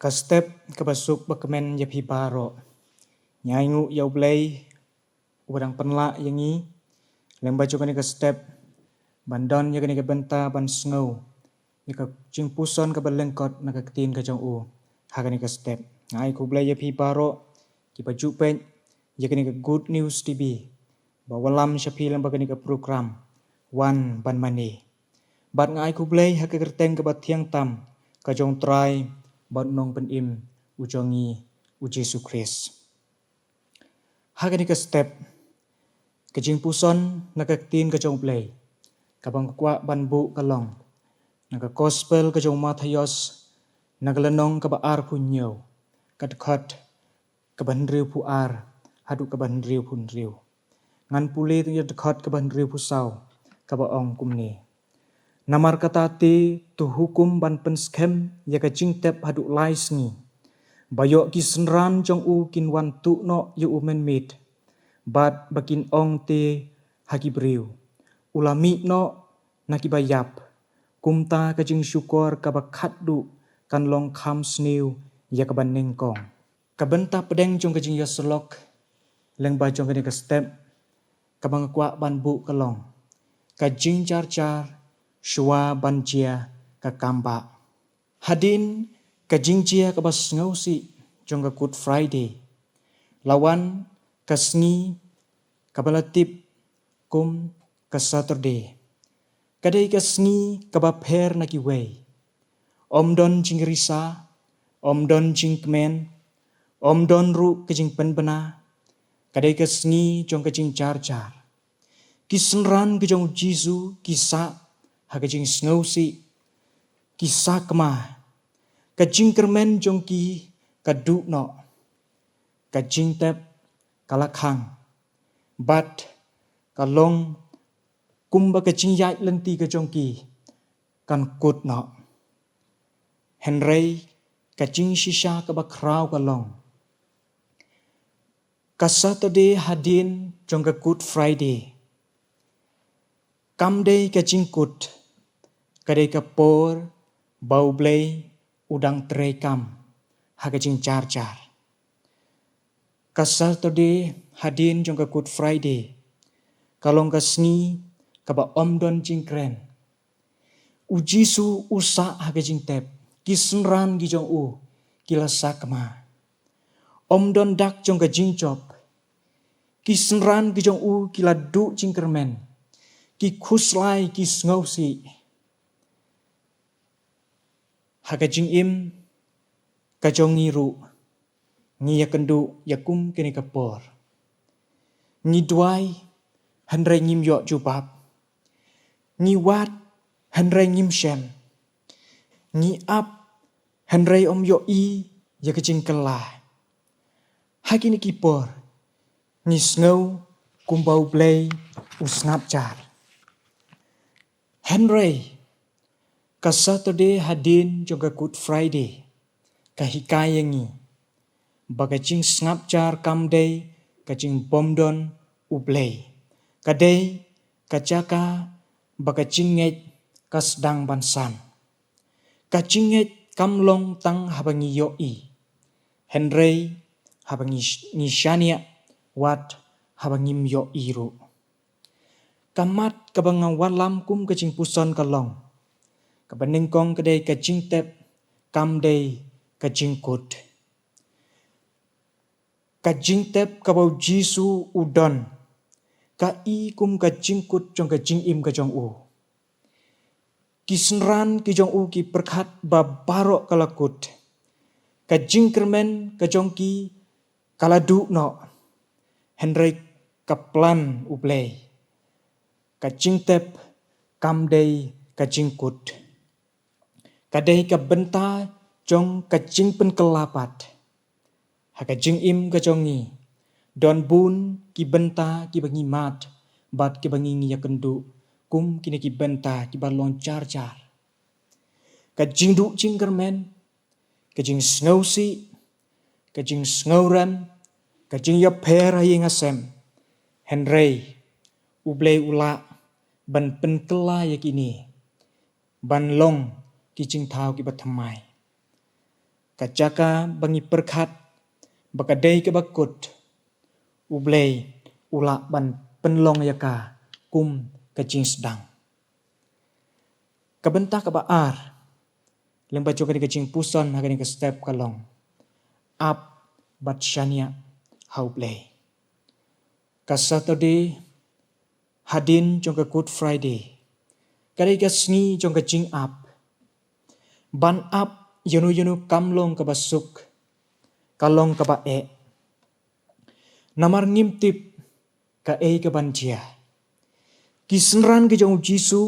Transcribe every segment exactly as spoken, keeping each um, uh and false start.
Ka step kaba suk ba kmen ïa phi baroh. Ngi ainguh ïa U Blei uba dang pynlah ïa ngi lyngba jong kane ka step ban don ïa kane ka bynta ban sngew ïa ka jingpuson kaba lyngkot na ka ktien ka jong u ha kane ka step. Nga ai khublei ïa phi baroh kiba ju peit ïa kane ka Good News T V ba wallam sha phi lyngba kane ka program Wan Ban Mane. Bad nga ai khublei ha ka kyrteng kaba thiang tam ka jong U Trai bad U Nongpynim u jong ngi, U Jisu Khrist. Ha kane ka step, ka jingpuson na ka ktien ka jong U Blei kaba nga kwah ban buh ka long na ka Gospel ka jong u Mathaios, na ka lynnong kaba arphew hynñiew, ka dkhot kaba hynriewphew ar haduh kaba hynriewphew hynriew. Ngan pule ïa ka dkhot kaba hynriewphew saw, kaba ong kumne: Namar kata te, to hukum ban pynskhem ïa ka jingtep haduh lai sngi, ba ïoh ki synran jong u kin wan tuh noh ïa u mynmiet, bad ba kin ong te ha ki briew: U la mih noh na kiba ïap. Kumta ka jingshukor kaba khatduh kan long kham sniew ïa kaba nyngkong. Ka bynta pdeng jong ka jingïasyllok lyngba jong kane ka step kaba nga kwah ban buh ka long: Ka jingjar jar shuwa ban jia ka kambah. Hadien ka jingjia kaba sngewsih jong ka Good Friday, la wan ka sngi kaba la tip kum ka Saturday. Ka dei ka sngi kaba pher na kiwei. Ym don jingrisa, ym don jingkmen, ym don ruh ka jingpynbna. Ka dei ka sngi jong ka jingjar jar. Ki synran ka jong U Jisu ki sah ha ka jingsngewsih, ki sakma. Ka jingkyrmen jong ki ka duh noh. Ka jingtep ka la khang, bad ka long kumba ka jingïaid lynti ka jong ki kan kut noh. Hynrei ka jingshisha kaba khraw ka long, ka Saturday hadien jong ka Good Friday kam dei ka jingkut, ka dei ka por ba U Blei u dang treikam ha ka jingjar jar. Ka Saturday hadien jong ka Good Friday ka long ka sngi kaba ym don jingkren. U Jisu u sah ha ka jingtep, ki synran ki jong u ki la sakma. Ym don dak jong ka jingjop. Ki synran ki jong u ki la duh jingkyrmen, ki khuslai, ki sngewsih. Ha ka jingim ka jong ngi ruh, ngi ïakynduh ïa kum kine ka por. Ngi duwai, hynrei ngim ïoh jubab. Ngi wad, hynrei ngim shem. Ngi ap, hynrei ym ïohi ïa ka jingkylla. Ha kine ki por ngi sngew kumba U Blei u sngap jar. Hynrei ka Saturday hadien jong ka Good Friday ka hikai ïa ngi ba ka jingsngap jar kam dei ka jingbymdon U Blei. Ka dei ka jaka ba ka jingngeit ka sdang ban san. Ka jingngeit kam long tang haba ngi ïohi, hynrei haba ngi, ngi shaniah, wat haba ngim ïohi ruh. Ka mat kaba nga wallam kum ka jingpuson ka long, kaba nyngkong ka dei ka jingtep, kam dei ka jingkut. Ka jingtep kaba U Jisu u don, ka i kum ka jingkut jong ka jingim ka jong u. Ki synran ki jong u ki pyrkhat ba baroh ka la kut. Ka jingkyrmen ka jong ki ka la duh noh. Hynrei ka plan U Blei, ka jingtep kam dei ka jingkut. Ka dei ka bynta jong ka jingpynkylla pat. Ha ka jingim ka jong ngi, don bun ki bynta kiba ngi mad bad kiba ngi, ngi ïakynduh kum kine ki bynta kiba long jar jar. Ka jingduh jingkyrmen, ka jingsngewsih, ka jingsngewrem, ka jingïapher ha ïing ha sem. Hynrei U Blei u lah ban pynkylla ïa kine ban long ki jingthaw kiba thymmai. ka jaka ba ngi pyrkhat ba ka dei kaba kut, U Blei u lah ban pynlong ïa ka kum ka jingsdang. Ka bynta kaba ar lyngba jong kane ka jingpuson ha kane ka step ka long, ap bad shaniah ha U Blei. Ka Saturday hadien jong ka Good Friday ka dei ka sngi jong ka jingap. Ban ap ïano ïano kam long kaba suk, ka long kaba eh. Namar ngim tip kaei kaban jia. Ki synran ki jong U Jisu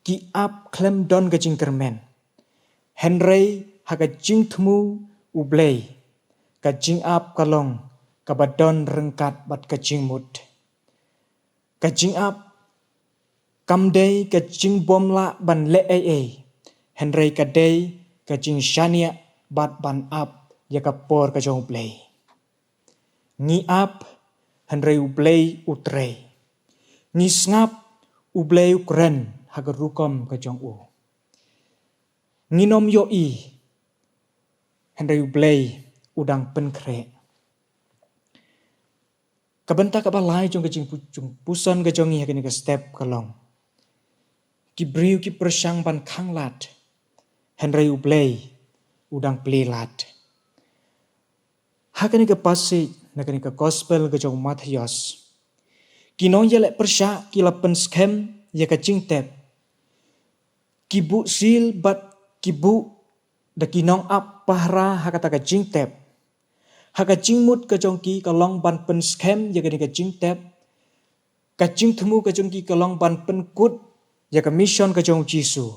ki ap khlem don ka jingkyrmen. Hynrei ha ka jingthmu U Blei, ka jingap ka long kaba don ryngkat bad ka jingmut. Ka jingap kam dei ka jingbym lah ban leh ei ei, hynrei ka dei ka jingshaniah bad ban ap ïa ka por ka jong U Blei. Ngi ap, hynrei U Blei u trei. Ngi sngap, U Blei u kren ha ka rukom ka jong u. Ngin ym ïohi, hynrei U Blei u dang pynkhreh. Ka bynta kaba lai jong ka jingpu-, jingpuson ka jong ngi ha kane ka step ka long, ki briew ki pyrshang ban khanglad, hynrei U Blei u dang plie lad. Ha kane ka passage na kane ka gospel ka jong u Mathaios, ki nongïaleh pyrshah ki la pynskhem ïa ka jingtep. Ki buh sil bad ki buh da ki nongap pahara ha kata ka jingtep. Ha ka jingmut ka jong ki ka long ban pynskhem ïa kane ka jingtep. Ka jingthmu ka jong ki ka long ban pynkut ïa ka mission ka jong U Jisu.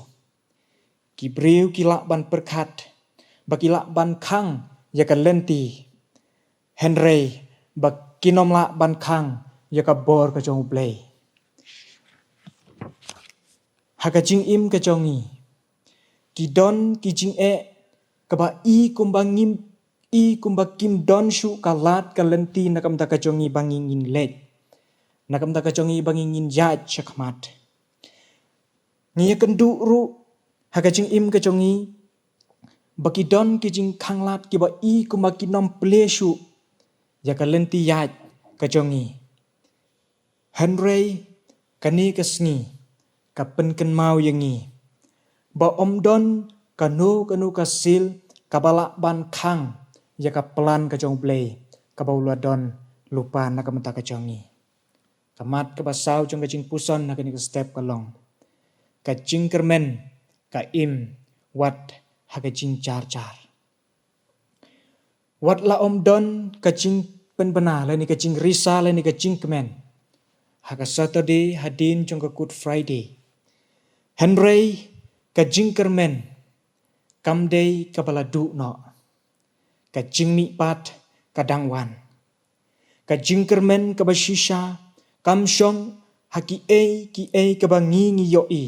Ki briew ki lah ban pyrkhat ba ki lah ban khang ïa ka lynti, hynrei ba kin ym lah ban khang ïa ka bor ka jong U Blei. Ha ka jingim ka jong ngi, ki don ki jingeh kaba i kumba ngim, i kumba kim don shuh ka lad ka lynti na ka bynta ka jong ngi ba ngi ngin leit, na ka bynta ka jong ngi ba ngi ngin ïaid shakhmat. Ngi ïakynduh ruh ha ka jingim ka jong ngi ba ki don ki jingkhanglad kiba i kumba kin ym plie shuh ïa ka lynti ïaid ka jong ngi. Hynrei kane ka sngi ka pynkynmaw ïa ngi ba ym don kano kano ka sil kaba lah ban khang ïa ka plan ka jong U Blei kaba u la don lypa na ka bynta ka jong ngi. Ka mat kaba saw jong ka jingpuson ha kane ka step ka long, ka jingkyrmen ka im wat ha ka jingjar jar. Wat la ym don ka jingpynbna lane ka jingrisa lane ka jingkmen ha ka Saturday hadien jong ka Good Friday, hynrei ka jingkyrmen kam dei kaba la duh noh. Ka jingmihpat ka dang wan. Ka jingkyrmen kaba shisha kam shong ha kiei kiei kaba ngi ngi ïohi,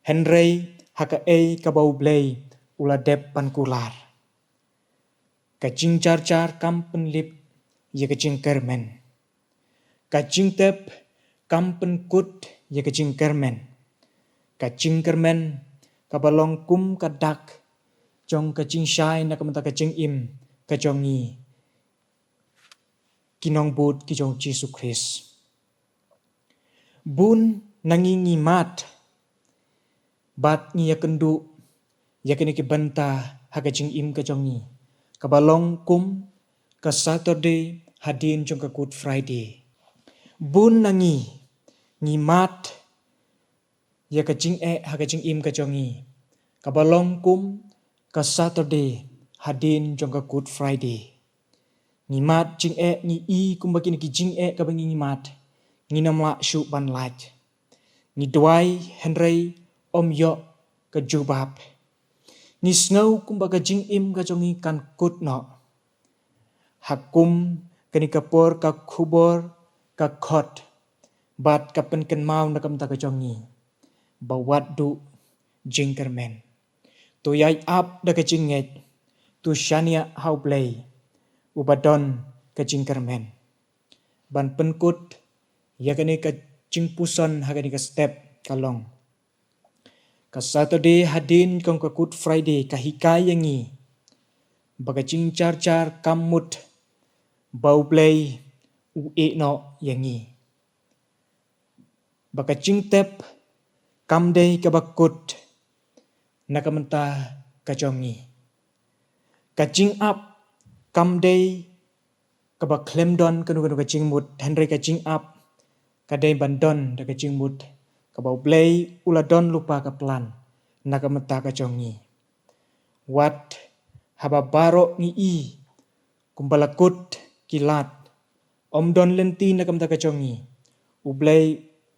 hynrei ha kaei kaba U Blei u la dep ban kular. Ka jingjar jar kam pynlip ïa ka jingkyrmen. Ka jingtep kam pynkut ïa ka jingkyrmen. Ka jingkyrmen kaba long kum ka dak jong ka jingshai na ka bynta ka jingim ka jong ngi, ki nongbud ki jong U Jisu Khrist. Bun na ngi ngi mad bad ngi ïakynduh ïa kine ki bynta ha ka jingim ka jong ngi kaba long kum ka Saturday hadien jong ka Good Friday. Bun na ngi ngi mad ïa ka jingeh ha ka jingim ka jong ngi kaba long kum ka Saturday hadien jong ka Good Friday. Ngi mad jingeh, ngi i kumba kine ki jingeh kaba ngi ngi mad ngin ym lah shuh ban lait. Ngi duwai hynrei ym ïoh ka jubab. Ngi sngew kumba ka jingim ka jong ngi kan kut noh. Ha kum kane ka por ka khubor ka khot bad ka pynkynmaw na ka bynta ka jong ngi ba wat duh jingkyrmen. To ïai ap da ka jingngeit, to shaniah ha U Blei uba don ka jingkyrmen. Ban pynkut ïa kane ka jingpuson ha kane ka step ka long, ka Saturday hadien jong ka Good Friday ka hikai ïa ngi Ba ka jingjarjar kam mut ba U Blei u ïehnoh ïa ngi. Ba ka jingtep kam dei kaba kut na ka bynta ka jong ngi. Ka jingap kam dei kaba khlem don kano kano ka jingmut, hynrei ka jingap ka dei ban don da ka jingmut kaba U Blei u la don lypa ka plan na ka bynta ka jong ngi. Wat haba baroh ngi i kumba la kut ki lad, ym don lynti na ka bynta ka jong ngi, U Blei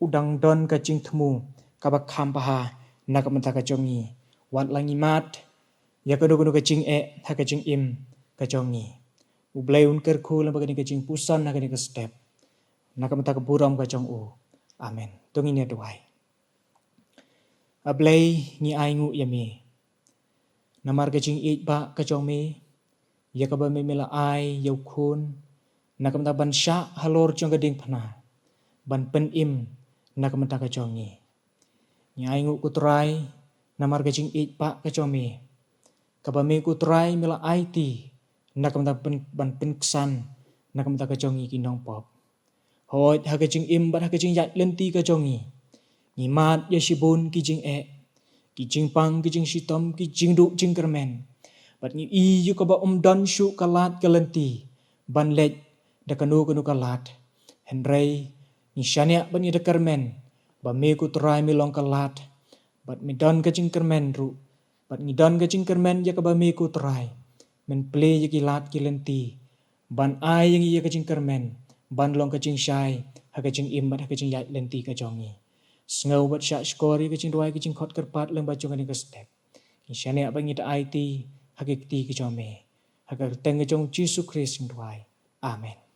u dang don ka jingthmu kaba kham bha na ka bynta ka jong ngi. Wat la ngi mad ïa kano kano ka jingeh ha ka jingim ka jong ngi, U Blei un kyrkhu lem bad kane ka jingpuson ha kane ka step. Na ka bynta ka burom ka jong u. Amen. To ngin ïa duwai. A Blei, ngi ainguh ïa me namar ka jingïeit ba ka jong me, ïa kaba me me la ai ïa u khun na ka bynta ban shah halor jong ka diengphna, ban pynim na ka bynta ka jong ngi. Ngi ainguh ko Trai namar ka jingïeit ba ka jong me, kaba me ko Trai me la aiti na ka bynta ban pynksan na ka bynta ka jong ngi ki nongpop. Hooid, ha ka jingim bad ha ka jingïaid lynti ka jong ngi, ngi mad ïa shibun ki jingeh, ki jingpang, ki jingshitom, ki jingduh jingkyrmen. Bad ngi i ïa kaba ym don shuh ka lad ka lynti ban leit da kano kano ka lad. Hynrei ngi shaniah bad ngi da kyrmen ba me ko Trai me long ka lad, bad me don ka jingkyrmen ruh. Bad ngi don ka jingkyrmen ïa kaba me ko Trai men plie ïa ki lad ki lynti ban ai ïa ngi ïa ka jingkyrmen ban long ka jingshai ha ka jingim bad ha ka jingïaid lynti ka jong ngi. Sngew bad shah shkor ïa ka jingduwai ka jingkhot kyrpad lem bad jong kane ka step. Ngi shaniah bad ngi da aiti ha ka kti ka jong me. Ha ka kyrteng ka jong Jisu Khrist ngi duwai. Amen.